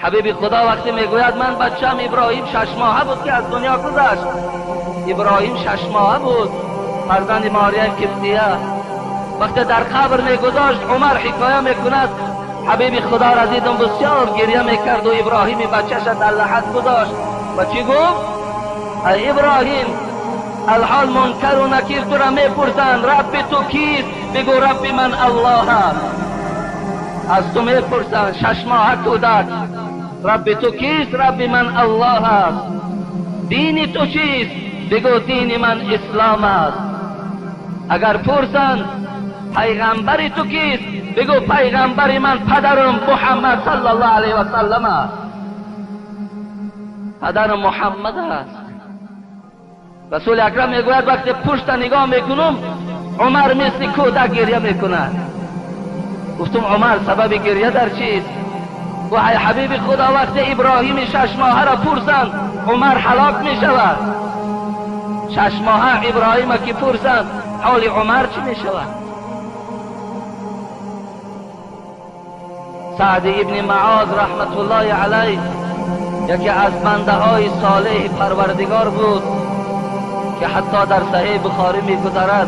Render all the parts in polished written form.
حبیب خدا وقتی میگوید من بچم ابراهیم 6 ماهه بود که از دنیا گذشت. ابراهیم 6 ماهه بود، فرزند ماریه قبطیه. وقتی در قبر میگذاشت عمر حکایه میکند حبیب خدا را دیدم بسیار گریه میکرد و ابراهیم بچه‌ش در لحد گذاشت و چی گفت؟ ای ابراهیم، الحال منکر و نکیر تو را میپرسند رب تو کیست؟ بگو رب من الله است. از تو میپرسند 6 ماهه کودک، رب تو کیست؟ رب من الله است. دین تو چیست؟ بگو دین من اسلام است. اگر پرسند پیغمبر تو کیست؟ بگو پیغمبر من پدرم محمد صلی الله علیه و سلم است. پدرم محمد است. رسول اکرم میگوید وقتی پشت نگاه میکنم عمر مثل کودک گریه میکند. گفتم عمر سبب گریه در چیست؟ گفت ای حبیب خدا، وقتی ابراهیم 6 ماهه را پرسند عمر هلاک میشود. 6 ماهه ابراهیم که پرسند حال عمر چی میشود؟ سعد ابن معاذ رحمت الله علیه یکی از بنده های صالح پروردگار بود که حتی در صحیح بخاری میگذرد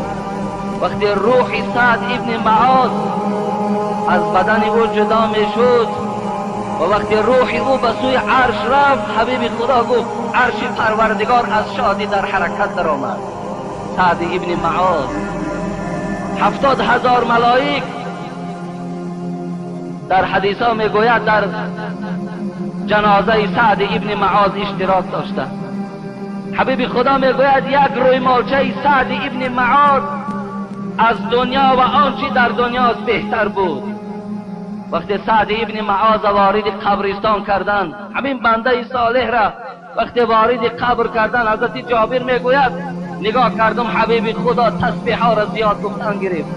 وقتی روح سعد ابن معاذ از بدن او جدا میشد و وقتی روح او به سوی عرش رفت، حبیب خدا گفت عرش پروردگار از شادی در حرکت درآمد. سعد ابن معاذ 70,000 ملائک در حدیث ها میگوید در جنازه سعد ابن معاذ اشتراک داشته. حبیب خدا میگوید یک روی مالچه سعد ابن معاذ از دنیا و آنچه در دنیاست بهتر بود. وقتی سعد ابن معاذ وارد قبرستان کردند، همین بنده صالح را وقتی وارد قبر کردند، حضرت جابر میگوید نگاه کردم حبیب خدا تسبیح ها را زیاد گفتن گرفت،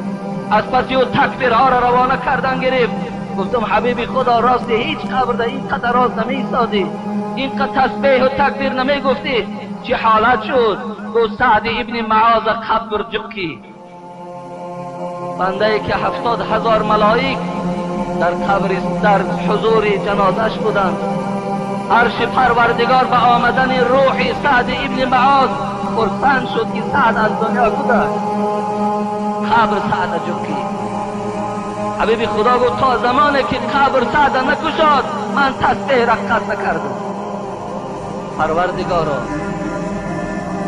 از پس او تکبیرها را روانه کردن گرفت. گفتم حبیب خدا راست هیچ قبر در این قدر راست نمی‌ایستادی، این قدر تسبیح و تکبیر نمیگفتی، چه حالت شد؟ گفت سعد ابن معاذ قبر جکی، بنده ای که 70,000 ملائک در قبر در حضور جنازش بودند. عرش پروردگار به آمدن روح سعد ابن معاذ خرسند شد که سعد از دنیا گذشت. قبر سعد جکی. حبیب خدا گفت تا زمانی که قبر سعد نکشاد من تسبیح را قطع نکردم. پروردگارا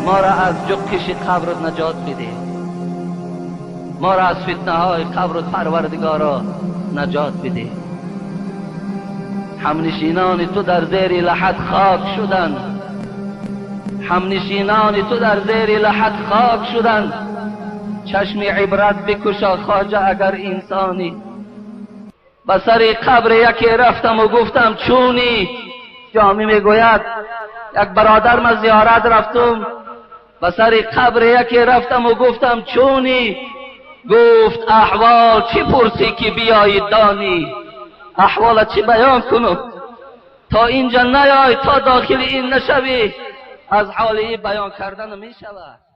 ما را از جکش قبر نجات بده، ما را از فتنه های قبر پروردگارا نجات بده. همنشینان تو در زیر لحد خاک شدند، همنشینان تو در زیر لحد خاک شدند. چشم عبرت بکشا خواجه اگر انسانی. به سر قبر یکی رفتم و گفتم چونی؟ جامی میگوید یک برادر من زیارت رفتم، به سر قبر یکی رفتم و گفتم چونی؟ گفت احوال چی پرسی که بیایی دانی؟ احوال چی بیان کنم؟ تا اینجا نیای، تا داخل این نشوی، از حال این بیان کردن می شود.